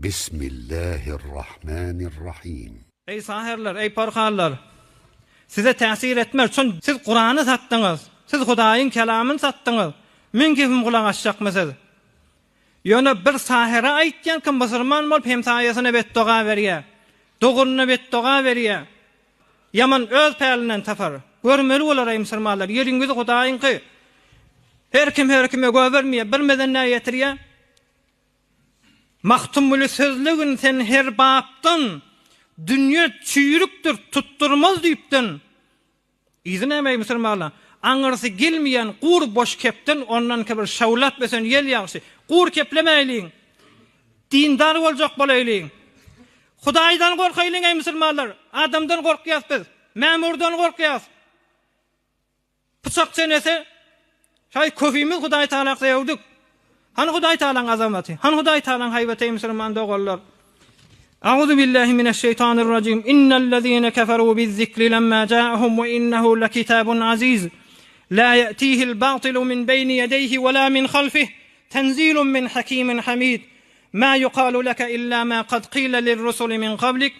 Bismillahirrahmanirrahim. Eý saherler, eý porhanlar! Size täsir etmez, çün siz Kurany satdyňyz, siz Hudaýyň kelamyny satdyňyz, meň gepime gulak asjakmy siz? Ýöne bir sahere aýtýan kim musurman bolup hemsaýasyna betdoga berýär, doganyna betdoga berýär, ýaman öz pälinden tapar. Görmeli bolar eý musurmanlar, ýeriň ýüzi Hudaýyňky. Her kim her kime göbermeýär, bir mezennä ýetirýär. Magtymguly sözlegin sen her bapdan, Dünýe çüýrükdir, tutdurmaz düýpden. Yzy näme eý musulmanlar? Aňyrsy gelmeýän gur boş kepden ondanky bir şawlap ösen ýel ýagşy. Gur keplemäýliň. Dindar boljak bolaýlyň. Hudaýdan gorkaýlyň eý musulmanlar. Adamdan gorkýas biz. Mämurdan gorkýas. Pyçak çenese, Şaý köhimiz Hudaý Tagala söwdük. Hany Hudaý Tagalaň azamaty? Hany Hudaý Tagalaň haýbaty eý musulman doganlar? Auzu billahi mineşşeýtanirrajim. Innellezine keferu bizzikri lemma ja'ahum we innehu lekitabun aziz. La ya'tihil batilu min beýni ýedeýhi we la min halfih. Tenzilun min hakimin hamid. Ma yuqalu leke illa ma kad qile lirrusuli min qablik.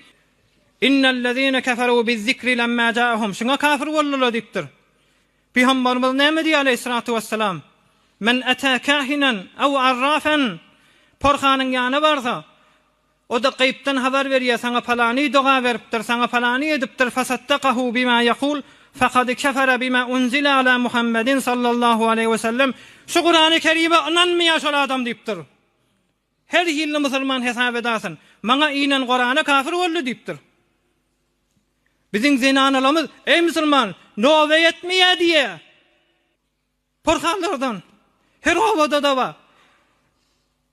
Innellezine keferu bizzikri lemma ja'ahum, şuňa kafir boldular diýipdir. Pygamberimiz näme diýýär aleýhissalatu wessalam? Men ata kahinen aw arrafen, porhanyň ýanyna barsa, o-da gaýypdan habar berýär, saňa palany doga beripdir, saňa palany edipdir, fasaddakahu bima ýekul, fakad kefere bima unzile ala Muhammedin sallallahu aleýhi wesellem, şu Kurany Kerime ynanmaýar şol adam diýipdir. Her hilli musulman hesap edasyn. Maňa inen Korana kafir boldy diýipdir. Biziň zenanalarymyz, Eý musulman, nobe ýetmeýär diýýär. Porhanlardan. Her obada-da bar.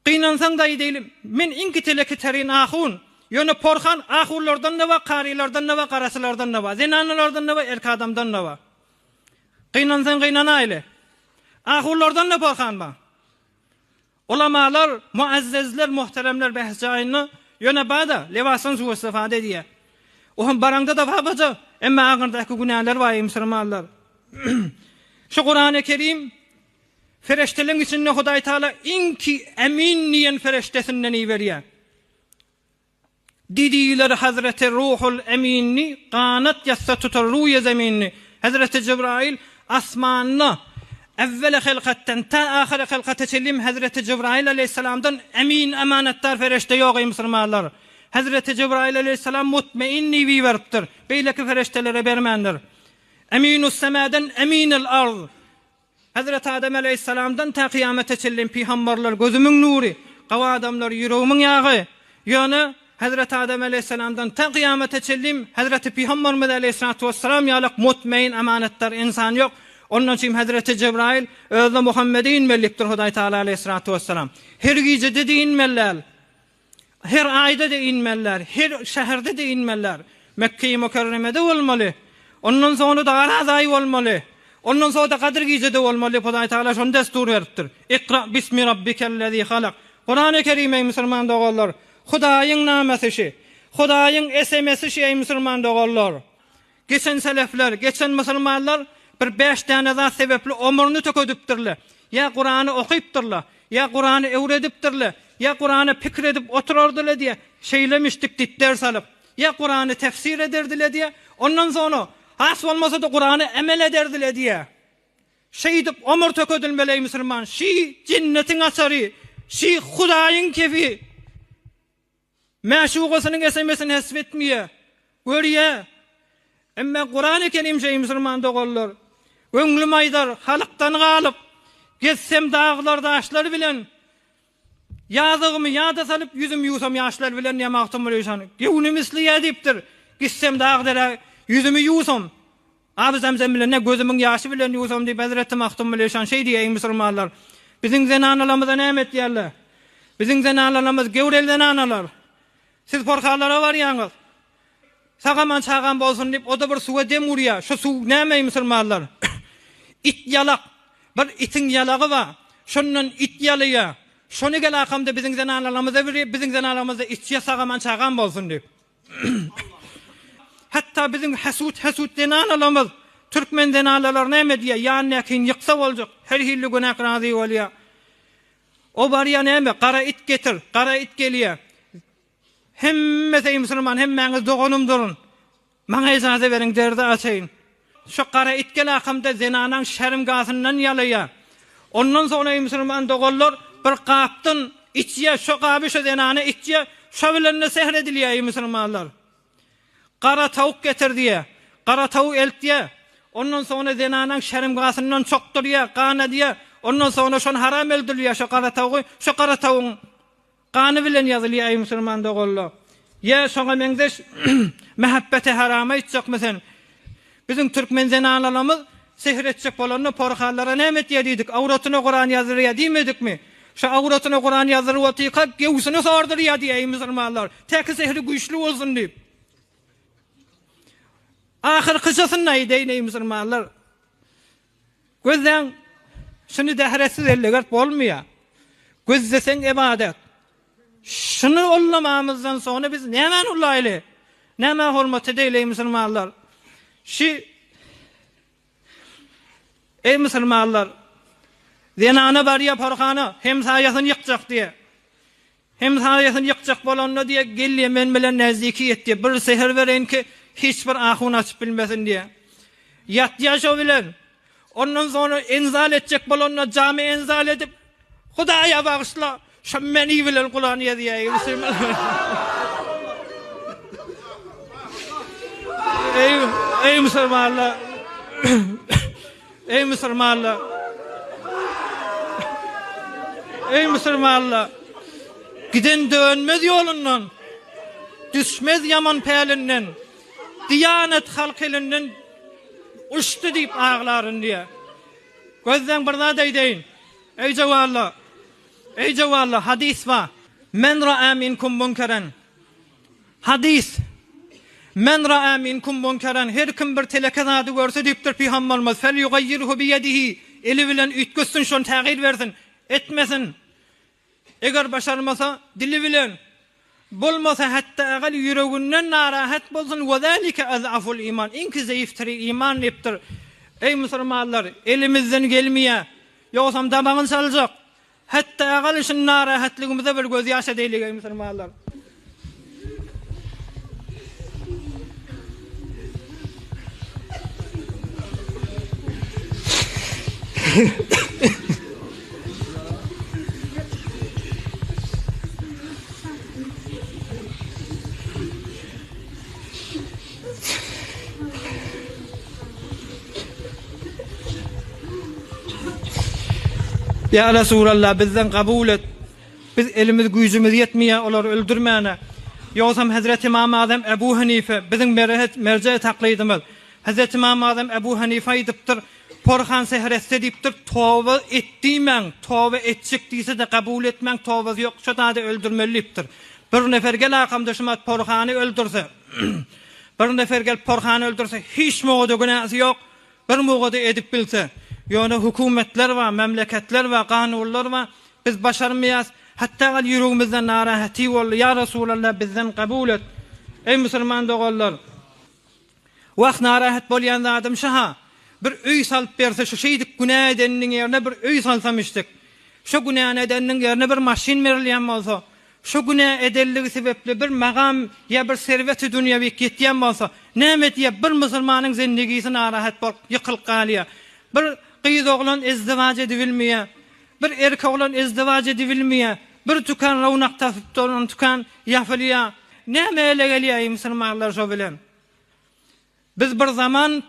Gynansaň daýy diýli, men iň kiteleki terin ahun. Ýöne porhan ahunlardan-da bar, karylardan-da bar, garaçylardan-da bar, zenanalardan-da bar, erk adamdan-da bar. Gynansaň gynanaýly. Ahunlardan-da porhan bar. Ulamalar, muazzezler, muhteremler behis jaýynda, ýöne bada, lebasdan suw-istifade edýär. Ohm baraňda-da babaja, emma aňyrdaky günäler bar, eý musulmanlar. Şu Kurany Kerim fereşteleň içinde Hudaý Taala iň ki emin diýen fereştesinden iberýär. Didiler Hazreti Ruhul Eminni, Ganat ýazsa tutar ruýe zeminni. Hazreti Jebraýyl asmanda Ewweli hylkatdan tä ahyry hylkata çenli Hazreti Jebraýyl aleýhissalamdan emin amanatdar fereşde ýok eý musulmanlar. Hazreti Jebraýyl aleýhissalam mutmein diýip iberipdir. Beýleki fereşdelere bermändir. Eminus semadan eminil arz. Hezreti Adem aleýhissalamdan tä kyýamete çenli pygamberler gözümiň nury, gawy adamlar ýüregimiň ýagy. Ýöne Hezreti Adem aleýhissalamdan tä kyýamete çenli Hezreti Pygamberimiz aleýhissalatu wessalam ýalak mutmeýin amanatdar ynsan ýok. Ondan üçin Hezreti Jebraýyl özüne Muhammede inmeli diýipdir Hudaý Tagala aleýhissalatu wessalam. Her gijede-de inmeli däl. Her aýda-da inmeliler, her şäherde-de inmeliler. Mekgeýi Mükerremede bolmaly. Ondan soňra-da Araz aýy bolmaly. Ondan soňra-da Gadyr gije-de bolmaly diýip Hudaý Tagala şony destur beripdir. Ikra bismi rabbikellezî halak. Kurany Kerim eý musulman doganlar, Hudaýyň namasy şi. Hudaýyň SMS-i şi eý musulman doganlar. Geçen selefler, geçen musulmanlar bir bäş däne zat sebäpli omrüni tökedipdirler. Ýa Kurany okypdyrlar, ýa Kurany öwredipdirler, ýa Kurana pikir edip oturardylar diýä, şeýlemişdik diýip ders alyp, ýa Kurany tefsir ederdiler diýä, ondan soňra has bolmasa-da Kurana emel ederdiler diýä. Şeýdip omur tökedilmeli eý musulman, şi jennetiň açary, şi Hudaýyň kefi. Mäşugasynyň esemesini hesip etmeýär. Görýär. Emme Kuran Kerim şeý musulman doganlar. Göňlüm aýdar, halykdan galyp, gezsem daglar daşlar bilen, Ýazygymy ýada salyp, ýüzüm ýuwsam ýaşlar bilen diýýär Magtymguly şan. Göwnüm isleýär diýipdir. Gitsem dag-derä ýüzümi ýuwsam. Aby zemzem bilen ne gözümiň ýaşy bilen ýuwsam diýip hezreti Magtymguly şan şeý diýýär eý musulmanlar. Biziň zenanalarymyza näme etýärler? Biziň zenanalarymyz gewreli zenanalar. Siz porhalara barýaňyz. Sag-aman çagam bolsun diýip o-da bir suwa dem urýar. Şu suw näme eý musulmanlar? It ýalak. Bir itiň ýalagy bar. Şondan it ýalaýar. Şony gel akamda biziň zenanalarymyza berýär, biziň zenanalarymyz-da içýär sag-aman çagam bolsun diýip. Hatda biziň hesut-hesut zenanalarymyz, türkmen zenalalary näme diýýär, ýanyndakyny ýyksa boljak, her hili günäk razy bolýar. O barýar näme, gara it getir, gara it gelýär. Hemmesi eý musulman hemmäňiz doganymdyryn. Maňa ejaza beriň derdi açaýyn. Şo gara it gelakamda zenanaň şerimgasyndan ýalaýa. Ondan soňra eý musulman doganlar bir gapdan içýä şo gaby şo zenana içýä şo bilende sehr edilýä eý musulmanlar. Gara tawuk getir diýä. Gara tawuk eltýä. Ondan soňra zenanaň şerimgasyndan çokdurýa, ganadýa. Ondan soňra şony haram öldürilýä şo gara tawugy. Şo gara tawugyň Gany bilen ýazylýar eý musulman doganlar. Ýa şoňa meňzeş mähebbeti harama aýtjakmy sen? Biziň türkmen zenanalarymyz sehr etjek bolanda porhanlara näme etýär diýdik, awratyna kuran ýazdyrýar diýmedikmi? Şo awratyna kuran ýazdyryp otyrka göwsüni sordurýar diýýär eý musulmanlar. Täki sehri güýçli bolsun diýip. Ahyrkyjasyny aýdaýyn eý musulmanlar. Gözläň, şuny dähretsiz ellegert bolmaýar. Gözleseň ybadat. Şuny ullamamyzdan soňra biz nämäni ullaýly? Nämä hormat edeýli eý musulmanlar? Şi Eý musulmanlar! Zenana barýar porhana, hemsaýasyny ýykjak diýe. Hemsaýasyny ýykjak bolanda diýe, gel diýe, men bilen näzdiki ýet diýe, bir sehr bereýin ki, hiç bir ahun açyp bilmesin diýe. Ýatýar şo bilen. Ondan soňra enzal etjek bolanda jamy enzal edip, Hudaýa bagyşla, şo meni bilen Kuran ýazýar. Eý, eý musulmanlar! Eý musulmanlar! Eý musulmanlar! Giden dönmez ýolundan, düşmez ýaman pälinden, Diýanet halk elinden uçdy diýip aglaryn diýýär. Gözläň bir zat aýdaýyn. Eý jowalla! Eý jowalla, hadys bar. Men ra'a minkum munkeren. Hadys, Men ra'a minkum munkeran, her kim bir teleke zady görse diýipdir Pygamberimiz, felýugaýýirhu biýedihi, eli bilen üýtgetsin, şony tägyr bersin, etmesin. Eger başarmasa, dili bilen, bolmasa hatda agal ýüreginden narahat bolsun, we zalike azaful iman, iňki zeýifdiri iman diýipdir. Eý musulmanlar, elimizden gelmeýär, ýogsam damagyny çaljak. Hetda agal şu narahatlygymyza bir göz ýaş edeýlik eý musulmanlar. Ýa Resulallah bizden kabul et. Biz elimiz güýjümiz ýetmeýär olary öldürmäne. Ýogsam Hezreti Ymam Azam Ebu Hanife biziň merje taklydymyz. Hezreti Ymam Azam Ebu Hanife aýdypdyr, Porhan sehr etse diýipdir, toba et diýmäň, toba etjek diýse-de kabul etmäň, tobasy ýok, şo zady öldürmeli diýipdir. Bir nefer gel akamda şumat porhany öldürse, bir nefer gelip porhany öldürse hiç mugada günäsi ýok, Bir mugady edip bilse. Ýöne hökümetler bar, memleketler bar, kanunlar bar. Biz başarmaýas. Hatda gal ýüregimizde narahaty boldy. Ýa Resulallah bizden kabul et. Eý musulman doganlar! Wah narahat bolýan zadym şuha. Bir öý salyp berse şu şeýdip günä edeniniň ýerine bir öý salsam içdik. Şu günäni edeniniň ýerine bir maşyn berilýän bolsa, Şu günä edelligi sebepli bir magam ýa bir serweti dünýewik ýetýän bolsa, näme edýär, bir musulmanyň zendigisi narahat bolup ýykylyp galýar. Bir gyz oglan izdiwaç edibilmeýär. Bir erkek oglan izdiwaç edibilmeýär. Bir tükan rownak tapyp duran tükan ýapylýar. Näme ele gelýär musulmanlar şo bilen? Biz bir zaman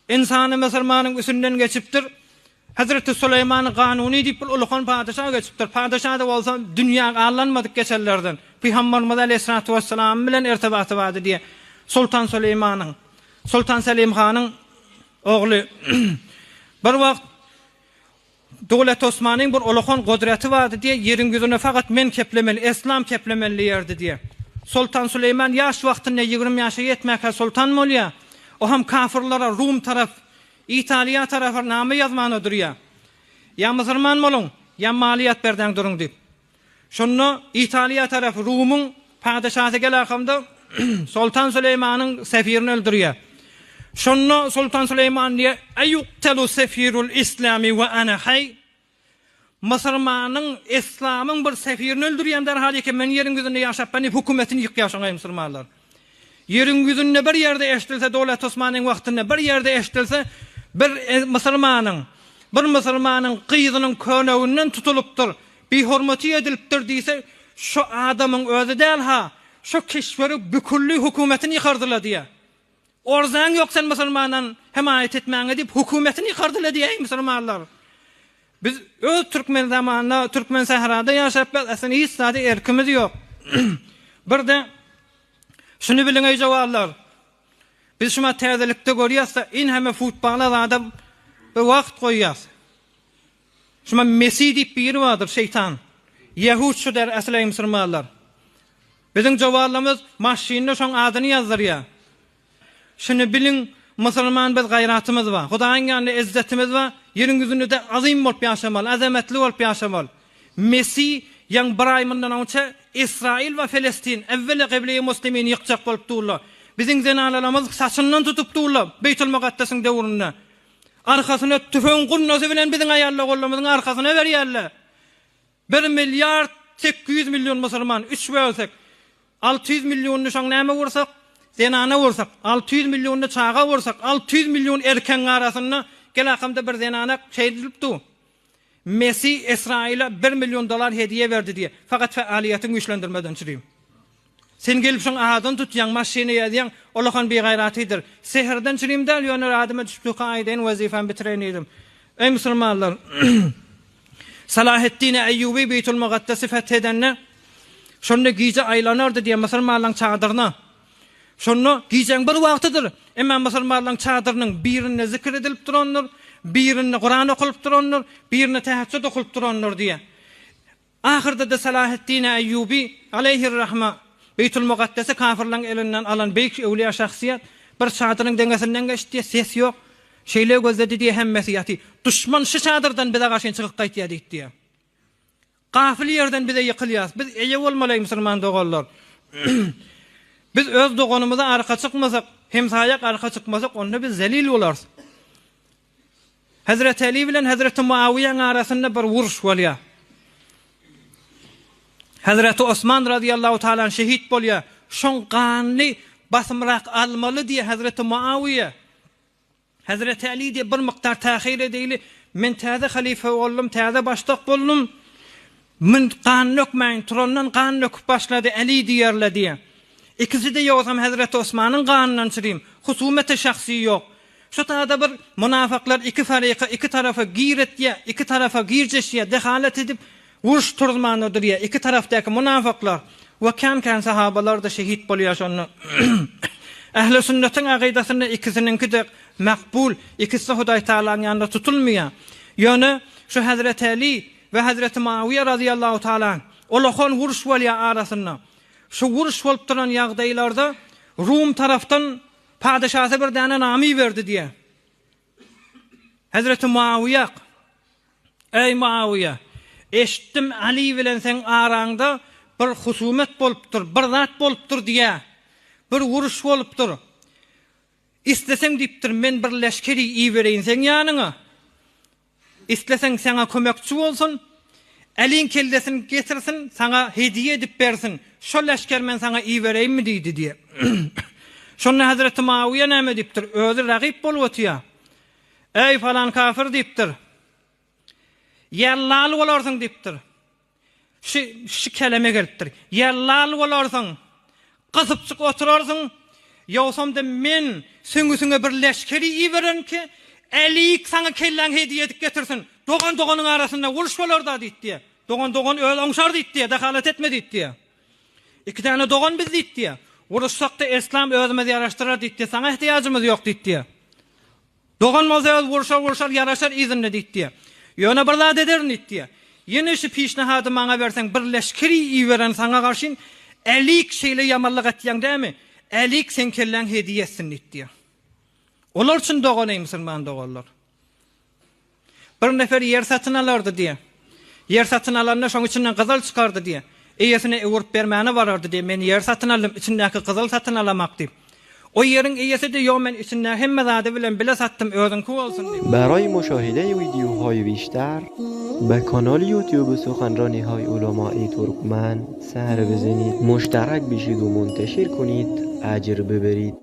ynsany musulmanyň üsünden geçipdir. Hezreti Süleýmany Kanuny diýip bir ulukan padyşa geçipdir. Padyşa-da bolsa dünýä allanmadyk geçenlerden. Pygamberimiz aleýhissalatu wessalam bilen irtibaty bardy diýýär. Soltan Süleýmanyň, Soltan Selim hanyň ogly. Bir wagt Döwlet Osmanyň bir ulakan gudraty bardy diýe, ýeriň ýüzünde fakat men keplemeli, eslam keplemeli diýerdi diýe. Soltan Süleýman ýaş wagtynda 20 ýaşa ýetmäkä soltan bolýar. O hem kafyrlara Rum tarap, Italiýa tarapa name ýazmana durýar. Ýa musulman boluň, ýa maliýat berdäň duruň diýip. Şonda Italiýa tarapy Rumyň padyşasy gelakamda Soltan Süleýmanyň sefirini öldürýär. Şonda Soltan Süleýman diýýär, Eýuktelu sefirul islami we ana haý? Musulmanyň, Yslamyň bir sefirini öldürýän derhal eken men ýeriň ýüzünde ýaşap ben diýip hökümetini ýykýar şoň eý musulmanlar. Ýeriň ýüzünde bir ýerde eşdilse Dowlet Osmanyň wagtynda bir ýerde eşdilse bir musulmanyň bir musulmanyň gyzynyň köneginden tutulypdyr, bihormaty edilipdir diýse şo adamyň özi däl ha şo keşweri bükülli hökümetini ýykardylar diýýär. Orzaň ýok sen musulmandan hemaýat etmäňe diýip hökümetini ýykardylar diýýär eý musulmanlar. Biz öz türkmen zamanda türkmen sährada ýaşap biz aslynda hiç zada erkimiz ýok. Birde şuny biliň eý jowanlar. Biz şuma täzelikde görýäs-de inheme futbala zada bir wagt goýýas. Şuma Mesih diýip biri bardyr şeýtan. Ýehud şu der asyl eý musulmanlar. Biziň jowanlarymyz maşynda şoň adyny ýazdyrýar. Şuny biliň, musulman biz gaýratymyz bar. Hudaýyň ýanynda ezzetimiz bar. Ýeriň ýüzünde-de azym bolup ýaşamaly, azametli bolup ýaşamaly. Mesih ýaň bir aý mundan oňçe Israil we Felestin äwweli Gibleýi Muslimini ýykjak bolup durlar. Biziň zenanalarymyz saçyndan tutup durlar Beýtul Mugaddesiň döwründe. Arkasyna tüfegiň gundasy bilen biziň aýallar-ogullarymyzyň arkasyna berýärler. Bir milliard 800 million musulman, üç bölsek, 600 millionyny şoň näme ursak, zenana ursak, 600 millionyny çaga ursak, 600 million erkegiň arasynda gel akamda bir zenana şeýdilip dur. Messi Esraila bir million dollar hediýe berdi diýe. Fakat fealiýetiňi güýçlendirmeden çürim. Sen gelip şoň adyny tutýaň, maşyna ýazýaň, olakan bigaýratydyr. Sehrden çürim däl, ýöne radyma düşüp durka aýdaýyn, wezipami bitireýin diýdim. Eý musulmanlar! Salaheddin Eýýuby Beýtul Mugaddesy feth edende, şonda gije aýlanardy diýýär musulmanlaryň çadyryna. Şonda gijäň bir wagtydyr, emma musulmanlaryň çadyrynyň birinde zikir edilip durandyr, birinde Kuran okalyp durandyr, birinde täheçjüt okalyp durandyr diýýär. Ahyrda-da Salaheddin Eýýuby, aleýhir-rahma, Beýtul Mugaddesi kafirleriň elinden alan beýik öwlüýä şahsyýet, bir çadyryň deňesinden geçdi diýýär, ses ýok. Şeýle gözledi diýýär, hemmesi ýaty. Duşman şu çadyrdan bize garşy çykyp gaýtýar diýdi diýýär. Gafyl ýerden bize ýykylýas. Biz eýe bolmaly eý musulman doganlar. Biz öz doganymyza arka çykmasak, hemsaýak arka çykmasak, onda biz zelil bolarys. Hezreti Eli bilen Hezreti Muawiýaň arasynda bir uruş bolýar. Hezreti Osman razyýallahu taala anh şehit bolýar. Şoň ganyny basymrak almaly diýýär Hezreti Muawiýa. Hezreti Eli diýýär bir mukdar tähir edeýli, men täze halyfa boldum, täze başlyk boldum. Men gan dökmäýin, turandan gan döküp başlady Eli diýerler diýýär. Ikisi-de ýogsam Hezreti Osmanyň ganyndan çürim, husumeti şahsy ýok. Şu tada bir munafyklar iki faryka, iki tarapa gir etýär, iki tarapa girjeşýär, dehalat edip, uruş turuzmanda durýar. Iki tarapdaky munafyklar we kän-kän sahabalar-da şehit bolýar şonda. Ähli sünnetiň akydasynda ikisiniňki-de makbul, ikisi-de Hudaý Tagalaň ýanynda tutulmaýar. Ýöne şu Hezreti Eli we Hezreti Muawiýe razyýallahu taala anh, olakan uruş bolýar arasynda. Şu uruş bolup duran ýagdaýlarda Rum tarapdan padyşasy bir däne name iberdi diýýär. Hezreti Muawiýa, Eý Muawiýa, eşitdim Ali bilen seň araňda bir husumet bolupdyr, bir zat bolupdyr diýýär. Bir uruş bolupdyr. Isleseň diýipdir, men bir leşgeri ibereýin seň ýanyňa. Isleseň saňa kömekçi bolsun, Äliň kellesini getirsin, saňa hediýe edip bersin, şol leşger men saňa ibereýinmi diýdi diýýär. Şonda hezreti Muawiýe näme diýipdir, özi ragyp bolup otýar. Eý, falan kafir diýipdir. Ýa lal bolarsyň diýipdir. Şu şu keleme gelipdir. Ýa lal bolarsyň, gysypjyk oturarsyň, ýogsam-da men süňňüsiňe bir leşgeri ibererin ki, Älik saňa kelläňi hediýe edip getirsin. Dogan doganyň arasynda uruş bolar-da diýdi diýýär. Dogan dogan öz oňşar diýdi diýýär, dehalat etme diýdi diýýär. Iki däne dogan biz diýdi diýýär. Uruşsak-da Eslam özümiz ýaraşdyrar diýdi diýýär, saňa ähtiýajymyz ýok diýdi diýýär. Dogan bolsa öz urşar urşar ýaraşar yzynda diýdi diýýär. Ýöne bir zat ederin diýdi diýýär. Ýene şu pişnahady maňa berseň bir leşgeri iberen saňa garşyn Älik şeýle ýamanlyk etýäň dämi? Älik seň kelläň hediýe etsin diýdi diýýär. Olar çyn dogan eý musulman doganlar. Bir nefer ýer satyn alardy diýýär. Ýer satyn alanda şoň içinden gyzyl çykardy diýýär. Eýesine öwürip bermäne barardy diýýär. Men ýer satyn aldym, içindäki gyzyl satyn alamak diýip. O ýeriň eýesi-de, Ýok, men içindäki hemme zady bilen bile satdym, özüňki bolsun diýip. برای مشاهده ویدیوهای بیشتر به کانال یوتیوب سخنرانی های علمای ترکمن سر بزنید مشترک بشید و منتشر کنید اجر ببرید.